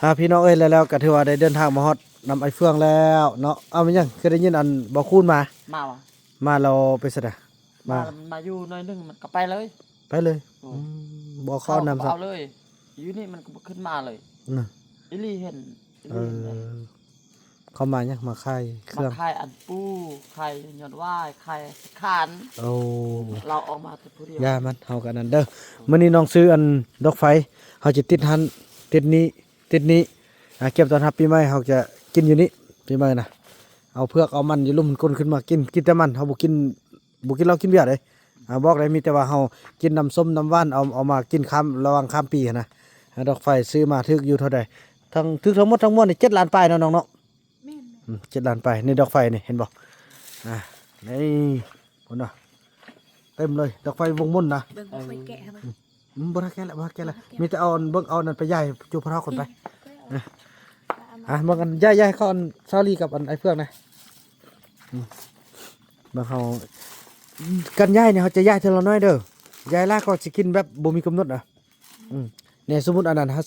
ອ່າ ພີ່ນ້ອງເອີຍ ແລ້ວ ແລ້ວກໍຖືວ່າໄດ້ເດີນທາງມາຮອດນຳອ້າຍເຟືອງແລ້ວເນາະ. ເອົາ ແມ່ນຫຍັງ ຄືໄດ້ຍິນອັນບໍ່ຄູນມາ? ມາຫວາ? ມາແລ້ວໄປໃສນະ? ມາ ມາ ມາຢູ່ໜ້ອຍໜຶ່ງ ມັນກໍໄປເລີຍ. ໄປເລີຍ? ໂອ້ ອືມ ບໍ່ເຂົ້ານຳ ບໍ່ເອົາເລີຍ. ຢູ່ນີ້ມັນກໍບໍ່ຂຶ້ນມາເລີຍນະ. ອີ່ຫຼີ ເຫັນ ເອີ ເຂົາມາຫຍັງ? ມາຂາຍເຄື່ອງ ມາຂາຍອັນປູ ຂາຍຍອດຫວາຍ ຂາຍຂານ. ໂອ້ ລາວອອກມາແຕ່ຜູ້ດຽວ. ຢ່າມັນ ເຮົາກໍອັນນັ້ນເດີ. ມື້ນີ້ນ້ອງຊື້ອັນດອກໄຟ ເຮົາຈະຕິດຫັ້ນ ຕິດນີ້ ຕິດນີ້ ອ່າ ກຽມຕ້ອນຮັບປີໃໝ່ ເຮົາຈະກິນຢູ່ນີ້ ປີໃໝ່ນະ. ເອົາເຜືອກເອົາມັນຢູ່ລຸ່ມ ມັນກົ້ນຂຶ້ນມາກິນ ກິນແຕ່ມັນ ເຮົາບໍ່ກິນ ບໍ່ກິນເຫຼົ້າກິນເບຍເດ້. ອ່າ ບອກໄດ້ ມີແຕ່ວ່າເຮົາກິນນ້ຳສົ້ມນ້ຳຫວານ ເອົາ ເອົາມາກິນຂ້າມ ລະຫວ່າງຂ້າມປີຫັ້ນນະ. ອ່າ ດອກໄຟຊື້ມາຖືກຢູ່ເທົ່າໃດ? ທັງ ຖືກທັງໝົດທັງມວນນີ້ ເຈັດລ້ານປາຍເນາະ ນ້ອງເນາະ. ແມ່ນໆ ອືມ ເຈັດລ້ານປາຍ. ນີ້ດອກໄຟນີ້ ເຫັນບໍ່? ອ່າ ນີ້ ພຸ້ນນະ ເຕັມເລີຍ ດອກໄຟວົງມົນນະ. ເບິ່ງ ເອີ ຂ້ອຍແກະໃຫ້ເບິ່ງ. ອືມ ບໍ່ໄດ້ແກະແລ້ວ ບໍ່ໄດ້ແກະແລ້ວ. ບໍ່ໄດ້ແກະ ມີແຕ່ເອົາອັນ ເບິ່ງ ເອົາອັນນັ້ນໄປຢາຍຢູ່ພະເທົາກ່ອນໄປ. ອືມ ເອົາມາ ອ່ະ ເບິ່ງກັນ ຢາຍ ຢາຍເຂົາອັນ ສາວລີກັບອັນອ້າຍເຟືອງນະ. ອືມ ເບິ່ງເຮົາ ການຢາຍນີ້ ເຮົາຈະຢາຍເທື່ອລະໜ້ອຍເດີ. ຢາຍຫຼາຍກໍຊິກິນແບບບໍ່ມີກຳນົດນະ. ອືມ ແນ່ ສົມມຸດອັນນັ້ນ ເຮົາ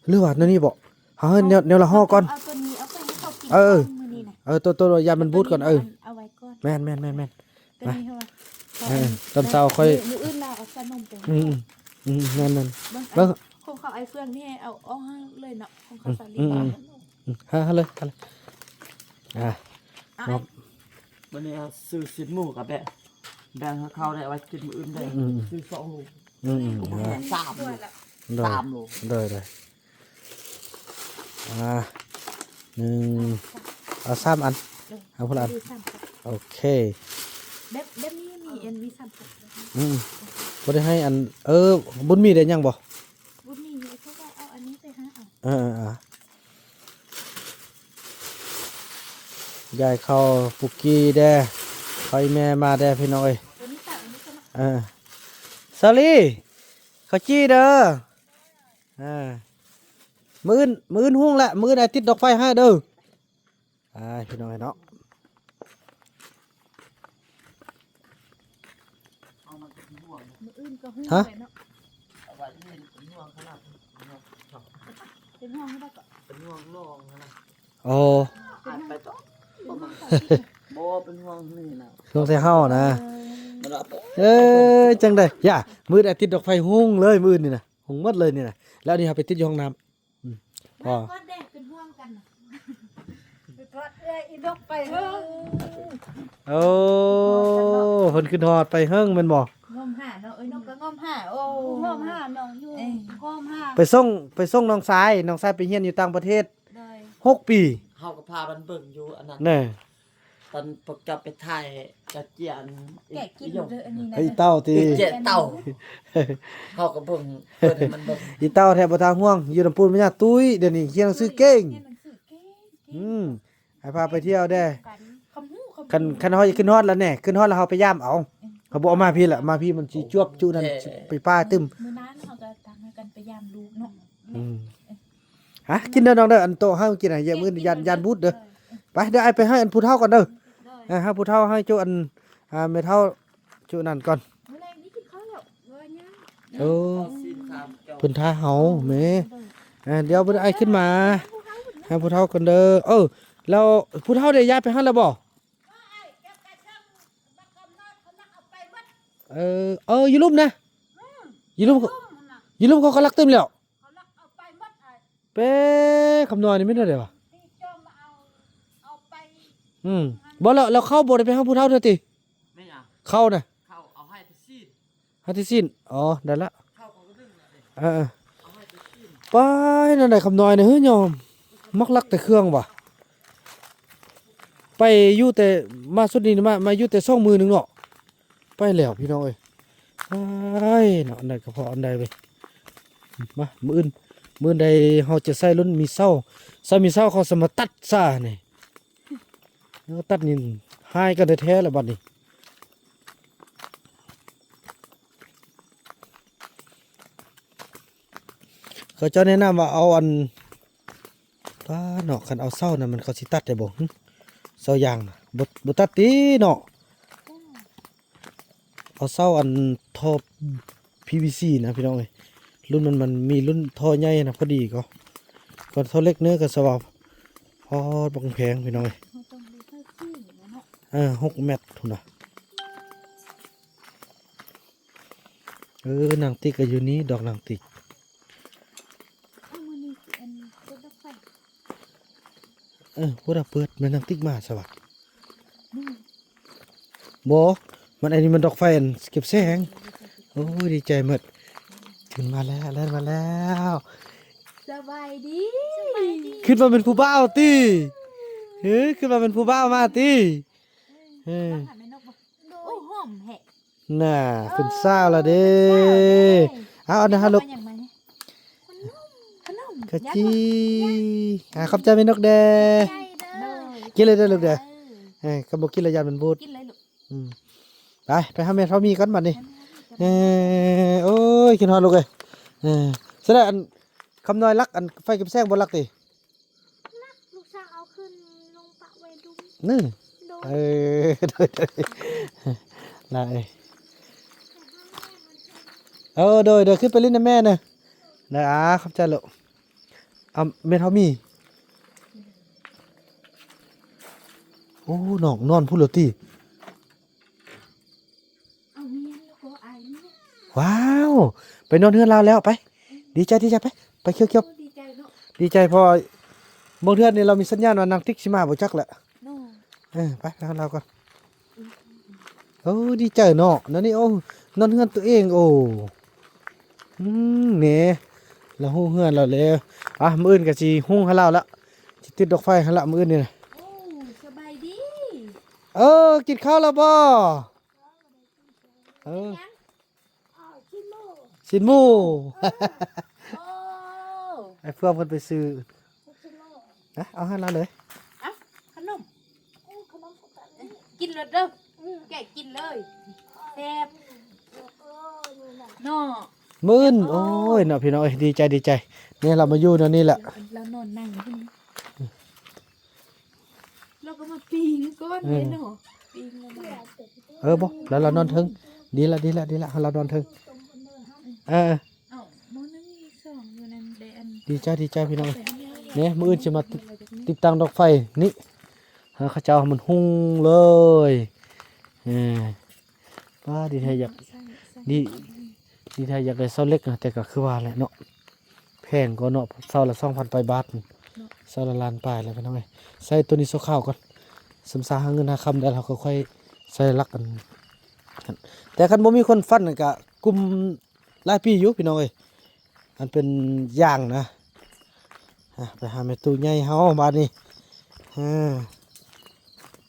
ຫຼືວ່າແນວນີ້ບໍ? ເຮົາໃຫ້ແນວ ແນວລະຫໍ່ກ່ອນ. ເອົາຕົວນີ້ເອົາໄປໃຫ້ເຂົາກິນ ເອີ ມື້ນີ້ນະ. ເອີ ຕົວ ຕົວ ຢ້ານມັນບູດກ່ອນ. ເອີ ເອົາໄວ້ກ່ອນ. ແມ່ນໆໆໆ. ຕົວນີ້ເຮົາວ່າ ເອີ ຕອນເຊົ້າຄ່ອຍ ມື້ ມື້ອື່ນລາວເອົາຊານົມໄປໃຫ້. ອືມໆ ແມ່ນໆ ເບິ່ງ ເບິ່ງ ຂອງເຂົາອ້າຍເຟືອງນີ້ ເອົາອອກເລີຍເນາະ ຂອງເຂົາສາລີ. ອືມໆ ຫາ ຫາເລີຍ ຫາເລີຍ. ອ່າ ເອົາ ເນາະ ມື້ນີ້ເຮົາຊື້ຊີ້ນໝູກັບແບະ ແບ່ງໃຫ້ເຂົາໄດ້ ເອົາໄວ້ກິນມື້ອື່ນໄດ້. ອືມ ຊື້ສອງໂລ. ອືມໆ ສາມໂລ. ໂດຍ ສາມໂລ. ໂດຍໆ ອ່າ ໜຶ່ງ ເອົາສາມອັນ. ເອີ ເອົາຄົນລະອັນ. ໂອເຄ ແບບ ແບບນີ້ມີອັນ ມີສາມກັບ. ອືມ ບໍ່ໄດ້ໃຫ້ອັນ ເອີ ບຸນມີໄດ້ຫຍັງບໍ່? ບຸນມີ ເຂົາກໍເອົາອັນນີ້ໄປໃຫ້ເອົາ. ເອີໆ ຢາຍເຂົ້າປຸກກີ້ແດ່ ເຂົ້າອີ່ແມ່ມາແດ່ ພີ່ນ້ອງເອີຍ. ເອີ ສາລີ ເຂົ້າຈີ່ເດີ. ອ່າ ມື້ອື່ນ ມື້ອື່ນຮຸ່ງແຫຼະ ມື້ອື່ນອ້າຍຕິດດອກໄຟໃຫ້ເດີ. ອ່າ ພີ່ນ້ອງເອີຍເນາະ ມື້ອື່ນກໍຮຸ່ງ ຮະ ເລີຍເນາະ. ເປັນຫ່ວງໃຜກໍ ເປັນຫ່ວງນ້ອງຫັ້ນນະ. ໂອ້ ເປັນຫ່ວງ ບໍ່ ເປັນຫ່ວງນີ້ນະ ຫ່ວງໃສ່ເຮົານະ. ເອີ ເອີ ຈັ່ງໃດ ຢ່າ ມື້ອື່ນອ້າຍຕິດດອກໄຟຮຸ່ງເລີຍ ມື້ອື່ນນີ້ນະ ຮຸ່ງໝົດເລີຍນີ້ນະ. ແລ້ວນີ້ເຮົາໄປຕິດຢູ່ຫ້ອງນ້ຳ. ອືມ ພໍ ມາກ່ອນເດ້ ເປັນຫ່ວງກັນນະ ໄປກອດເອື້ອຍອີດອກໄຟເຮີ້. ໂອ້ ເພິ່ນຄິດຮອດໄປເຫິງແມ່ນບໍ່? ງອມຫາເນາະ ເອີຍ ນ້ອງກໍງອມຫາ. ໂອ້ ງອມຫານ້ອງຢູ່ ເອີຍ ງອມຫາ. ໄປສົ່ງ ໄປສົ່ງນ້ອງຊາຍ ນ້ອງຊາຍໄປຮຽນຢູ່ຕ່າງປະເທດ. ໂດຍ ຫົກປີ ເຮົາກໍພາມັນເບິ່ງຢູ່ອັນນັ້ນ ແນ່ ຕອນພວກເຈົ້າໄປຖ່າຍກະຈຽນ ແກະກິນເດີອັນນີ້ນະ ໄອ້ເຕົ້າຕິ ແກະເຕົ້າ ເຮົາກໍເບິ່ງ ເປີດໃຫ້ມັນເບິ່ງ. ອີເຕົ້າແທ້ບໍ່ທ່າຫ່ວງ ຢູ່ນຳປູນແມ່ຍ່າຕຸ້ຍ ດຽວນີ້ຮຽນໜັງສືເກັ່ງ. ຮຽນໜັງສືເກັ່ງ ອືມ ໃຫ້ພາໄປທ່ຽວແດ່. ຄັນ ຄັນເຮົາຢາກຂຶ້ນຮອດລະແນ່ ຂຶ້ນຮອດລະເຮົາໄປຢາມເອົາ. ເອີ ເຮົາບໍ່ເອົາມາພີ້ລະ ມາພີ້ມັນຊິຈວບຈຸນັ້ນ ໄປປ່າຕຶ້ມ. ມື້ໜ້າເຮົາກໍຕາມໃຫ້ກັນໄປຢາມລູກເນາະ. ອືມ ຫາກິນເດີນ້ອງເດີ ອັນໂຕະເຮົາກິນນະ ຢ່າມື້ຢ້ານ ຢ້ານບູດເດີ. ໄປ ດຽວອ້າຍໄປໃຫ້ອັນຜູ້ເຖົ້າກ່ອນເດີ. ໂດຍ ເອີ ໃຫ້ຜູ້ເຖົ້າ ໃຫ້ຈຸອັນ ອ່າ ແມ່ເຖົ້າຈຸນັ້ນກ່ອນ. ມື້ແລງນີ້ກິນເຂົ້າແລ້ວ ເອີ ເພິ່ນຖ້າເຮົາແມ່. ໂດຍ ເອີ ດຽວເພິ່ນ ອ້າຍຂຶ້ນມາ ໃຫ້ຜູ້ເຖົ້າກ່ອນເດີ. ເອີ ແລ້ວຜູ້ເຖົ້າໄດ້ຍ້າຍໄປຫັ້ນແລ້ວບໍ່? ເອີ ເອີ ຢູ່ລຸ່ມນະ ຢູ່ລຸ່ມ ຢູ່ລຸ່ມເຂົາກໍລັກຕື່ມແລ້ວ. ເຂົາລັກເອົາໄປໝົດອ້າຍ. ເປ້ ຄຳນ້ອຍນີ້ແມ່ນແນວໃດວະ? ທີ່ຈອມເອົາ ເອົາໄປ. ອືມ ບໍ່ແລ້ວ ແລ້ວເຂົາບໍ່ໄດ້ໄປຫາຜູ້ເຖົ້າເທື່ອຕິ? ແມ່ນຫຍັງ? ເຂົານະ ເຂົາເອົາໃຫ້ແຕ່ຊີ້ນ ໃຫ້ແຕ່ຊີ້ນ. ອໍ ໄດ້ລະ ເຂົາກໍດຶງລະເດ້. ເອີໆ ເອົາໃຫ້ແຕ່ຊີ້ນ. ໄປ ແນວໃດຄຳນ້ອຍນີ້ ເຮີ້ຍອມ ມັກລັກແຕ່ເຄື່ອງວະ. ໄປຢູ່ແຕ່ ມາຊຸດນີ້ ມາ ມາຢູ່ແຕ່ສອງມື້ໜຶ່ງເນາະ. ໄປແລ້ວພີ່ນ້ອງເອີຍ. ອ້າຍເນາະ ອັນໃດກໍພໍອັນໃດເວີຍ. ມາ ມື້ອື່ນ ມື້ອື່ນໃດເຮົາຈະໃຊ້ລຸ້ນມີເຊົາ ໃຊ້ມີເຊົາ ເຂົາສາມາດຕັດຊະນີ້. ເອີ ຕັດນີ້ຮ້າຍກັນແທ້ໆລະບັດນີ້. ເຂົາເຈົ້າແນະນຳວ່າເອົາອັນ ປ້າເນາະ ຄັນເອົາເສົານະ ມັນເຂົາຊິຕັດໄດ້ບໍ່? ຫຶ ເສົາຢາງນະ ບໍ່ ບໍ່ຕັດຕິເນາະ. ເອົາເສົາອັນທໍ່ພີວີຊີນະ ພີ່ນ້ອງເອີຍ. ລຸ້ນມັນ ມັນມີລຸ້ນທໍ່ໃຫຍ່ນະ ພໍດີກໍ ກໍເທົ່າເລັກເນີ ກໍສະເວົ້າ ຮອດບັກແພງພີ່ນ້ອງເອີຍ ເຮົາຕ້ອງໄດ້ໃສ່ຂີ້ນະເນາະ ເອີ ຫົກແມັດພຸ້ນນະ. ເອີ ນາງຕິກກໍຢູ່ນີ້ ດອກນາງຕິກ ເອົາ ມື້ນີ້ຊິອັນ ເປີດດອກໄຟ ເອີ ຜູ້ໃດເປີດ ແມ່ນນາງຕິກມາຊະວະ. ບໍ່ ມັນ ອັນນີ້ມັນດອກໄຟອັນເກັບແສງ. ໂອ້ຍ ດີໃຈໝົດ ຂຶ້ນມາແລ້ວ ແລ່ນມາແລ້ວ. ສະບາຍດີ ສະບາຍດີ ຄິດວ່າແມ່ນຜູ້ບ່າວຕິ? ເອີ ຄິດວ່າແມ່ນຜູ້ບ່າວມາຕິ? ເອີ ເອີ ມາຫາແມ່ນົກບໍ່? ໂອ້ ຫອມແທ້. ນ່າ ເປັນສາວລະເດ້. ເປັນສາວແລ້ວເດ້. ເອົາ ອັນນັ້ນຫາລູກ ເອົາຫຍັງມານີ້? ຂະໜົມ ຂະໜົມ ກະຈີ່. ອ່າ ຂອບໃຈແມ່ນົກແດ່. ຂອບໃຈເດີ. ໂດຍ ກິນເລີຍເດີລູກເດີ. ເອີ ເອີ ຄັນບໍ່ກິນລະຢ້ານມັນບູດ. ກິນເລີຍລູກ. ອືມ ໄປ ໄປຫາແມ່ເຖົ້າມີກ່ອນບັດນີ້. ເອີ ໂອ້ຍ ຄິດຮອດລູກເອີຍ. ເອີ ສະແດງອັນ ຄຳນ້ອຍລັກ ອັນໄຟເກັບແສງບໍ່ລັກຕິ? ລັກ ລູກສາວເອົາຂຶ້ນລົງປະໄວ້ດຸ່ມ. ນີ້ ໂດຍ ເອີ ໂດຍ ໂດຍ ລະເອີຍ ເອີ ໂດຍ ໂດຍ ຂຶ້ນໄປຫຼິ້ນນຳແມ່ນະ. ໄດ້ ອາ ຂອບໃຈລູກ. ອາ ແມ່ເຖົ້າມີ. ໂອ້ ນ້ອງນອນພຸ້ນແລ້ວຕິ? ເອົາ ແມ່ນແລ້ວກໍອາຍນີ້. ວ້າວ ໄປນອນເຮືອນລາວແລ້ວ ໄປ. ດີໃຈ ດີໃຈ ໄປ ໄປ ຂຽວໆ. ໂອ້ ດີໃຈເນາະ ດີໃຈ ເພາະວ່າບາງເທື່ອນີ້ລາວມີສັນຍານວ່ານາງຕິກຊິມາບໍ່ຈັກແຫຼະເນາະ. ເອີ ໄປ ໄປນອນລາວກ່ອນ. ໂອ້ ດີໃຈເນາະ ແນວນີ້. ໂອ້ ນອນເຮືອນຕົວເອງ. ໂອ້ ອືມ ແນ່ ລາວຮູ້ເຮືອນລາວແລ້ວ. ອ່ະ ມື້ອື່ນກໍຊິຫຸງໃຫ້ລາວລະ ຊິຕິດດອກໄຟໃຫ້ລາວມື້ອື່ນນີ້ນະ. ໂອ້ ສະບາຍດີ. ເອີ ກິນເຂົ້າແລ້ວບໍ່? ເອີ ຊິ້ນໝູ. ເອີ ໂອ້ ໄອ້ເຟືອງເພິ່ນໄປຊື້. ນະ ເອົາໃຫ້ລາວເລີຍ. ເອົ້າ ຂະໜົມ ກິນໂລດເດີ. ແກະກິນເລີຍ ແຊບເນາະ. ມື້ອື່ນ ໂອ້ຍ ໂອ້ຍເນາະ ພີ່ນ້ອງເອີຍ ດີໃຈ ດີໃຈ. ນີ້ລາວມາຢູ່ແນວນີ້ແຫຼະ ລາວນອນນັ່ງຢູ່ນີ້. ລາວກໍມາປີງກ່ອນເດ້ເນາະ ເອີ ປີງລະມາ. ເອີ ບໍ່ ລາວ ລາວນອນເທິງ. ດີລະ ດີລະ ດີລະ ໃຫ້ລາວນອນເທິງ. ເອີ ເອົ້າ ໝໍໜຶ່ງອີກສອງຢູ່ນັ້ນເດ້. ອັນ ດີໃຈ ດີໃຈ ພີ່ນ້ອງເອີຍ. ນີ້ ມື້ອື່ນຊິມາຕິດ ຕິດຕັ້ງດອກໄຟນີ້ ໃຫ້ເຂົາເຈົ້າໃຫ້ມັນຮຸ່ງເລີຍ. ເອີ ປ້າ ດີແທ້ ຢາກ ດີ ດີແທ້ ຢາກໄດ້ເສົາເຫຼັກນະ ແຕ່ກໍຄືວ່າແຫຼະເນາະ ແພງກວ່າເນາະ ເສົາລະສອງພັນປາຍບາດ ເນາະ ເສົາລະລ້ານປາຍແລ້ວ ພີ່ນ້ອງເອີຍ. ໃຊ້ໂຕນີ້ຊົ່ວຄາວກ່ອນ ຊຳຊາຫາເງິນຫາຄຳໄດ້ ເຮົາກໍຄ່ອຍໃສ່ຫຼັກອັນ ແຕ່ຄັນບໍ່ມີຄົນຟັນກໍກຸມຫຼາຍປີຢູ່ ພີ່ນ້ອງເອີຍ ອັນເປັນຢາງນະ. ອ່ະ ໄປຫາແມ່ຕູ້ໃຫຍ່ເຮົາບາດນີ້. ເອີ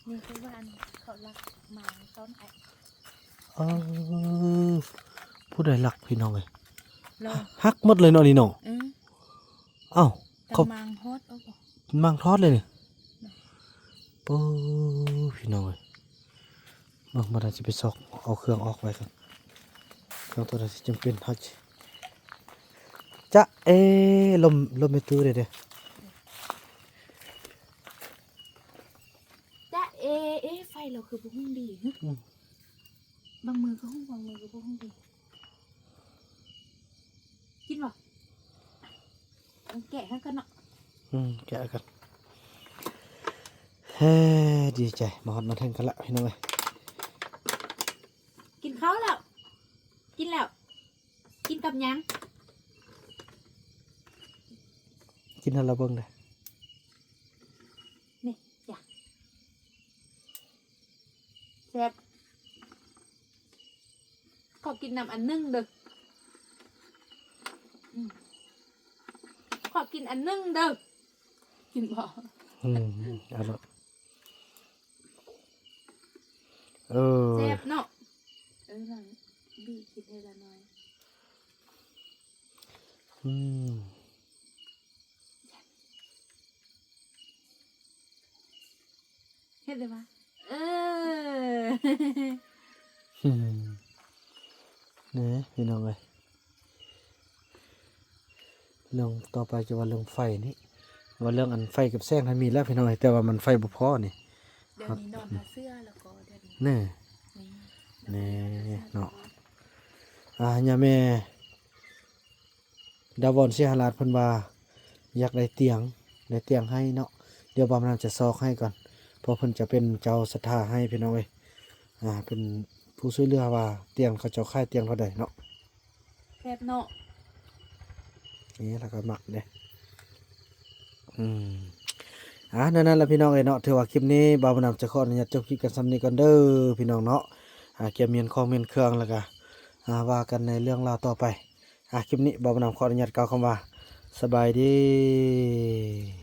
ນີ້ຄືວ່າອັນເຂົາລັກມາຕອນໄອ ເອີ ຜູ້ໃດລັກ ພີ່ນ້ອງເອີຍ? ລາວ ຫັກໝົດເລີຍເນາະນີ້ເນາະ. ເອີ ເອົ້າ ເຂົາມາງທອດເອົາບໍ່? ມາງທອດເລີຍນີ້. ໂອ້ ພີ່ນ້ອງເອີຍ ເບິ່ງ ບາດນີ້ຊິໄປຊອກເອົາເຄື່ອງອອກໄວ້ກ່ອນ ເຄື່ອງຕົວໃດທີ່ຈຳເປັນ ເຮົາຈະ ຈະເອ ລົມ ລົມແມ່ຕູ້ເດ້ ຈະເອ ເອ ໄຟລາວຄືບໍ່ຮຸ່ງດີຫຶ? ອືມ ບາງມື້ກໍຮຸ່ງ ບາງມື້ກໍບໍ່ຮຸ່ງດີ. ກິນບໍ່? ເອົາແກະໃຫ້ກ່ອນເນາະ. ອືມ ແກະກ່ອນ. ເອີ ດີໃຈ ມາຮອດມາເຖິງກັນລະ ພີ່ນ້ອງເອີຍ. ກິນເຂົ້າແລ້ວ ກິນແລ້ວ. ກິນກັບຫຍັງ? ກິນໃຫ້ລາວເບິ່ງເດີ້. ນີ້ ຈ້າ ແຊບ. ຂໍກິນນຳອັນໜຶ່ງເດີ້. ອືມ ຂໍກິນອັນໜຶ່ງເດີ້. ກິນບໍ່? ອືມ ເອົາລະ. ເອີ ແຊບເນາະ. ເອີ ລອງບີບກິນເທື່ອລະໜ້ອຍ. ອືມ ເຮັດໄດ້ປະ? ເອີ ອືມ ນີ້ພີ່ນ້ອງເອີຍ ເລື່ອງຕໍ່ໄປຈະວ່າເລື່ອງໄຟນີ້ ວ່າເລື່ອງອັນໄຟກັບແສງຫັ້ນມີແລ້ວພີ່ນ້ອງເອີຍ ແຕ່ວ່າມັນໄຟບໍ່ພໍນີ້. ດຽວນີ້ນອນຫາເສື້ອແລ້ວກໍດຽວນີ້ ນີ້ ນີ້ ນີ້ເນາະ. ອ່າ ຍາແມ່ດາວອນສີຫະລາດເພິ່ນວ່າ ຢາກໄດ້ຕຽງ ໄດ້ຕຽງໃຫ້ເນາະ. ດຽວບ່າວບຸນນຳຈະຊອກໃຫ້ກ່ອນ ເພາະເພິ່ນຈະເປັນເຈົ້າສັດທາໃຫ້ພີ່ນ້ອງເອີຍ. ອ່າ ເປັນຜູ້ຊ່ວຍເຫຼືອວ່າຕຽງເຂົາເຈົ້າຂາຍຕຽງເທົ່າໃດເນາະ. ແຊບເນາະ. ນີ້ລະກໍມັກເດ້. ອືມ ອ່າ ແນວນັ້ນລະພີ່ນ້ອງເອີຍເນາະ. ຖືວ່າຄລິບນີ້ບ່າວບຸນນຳຈະຂໍອະນຸຍາດຈົບຄລິບກັນສ່ຳນີ້ກ່ອນເດີພີ່ນ້ອງເນາະ. ອ່າ ກຽມມ້ຽນຂອງມ້ຽນເຄື່ອງ ແລ້ວກໍ ອ່າ ວ່າກັນໃນເລື່ອງລາວຕໍ່ໄປ. ອ່າ ຄລິບນີ້ບ່າວບຸນນຳຂໍອະນຸຍາດກ່າວຄຳວ່າ ສະບາຍດີ.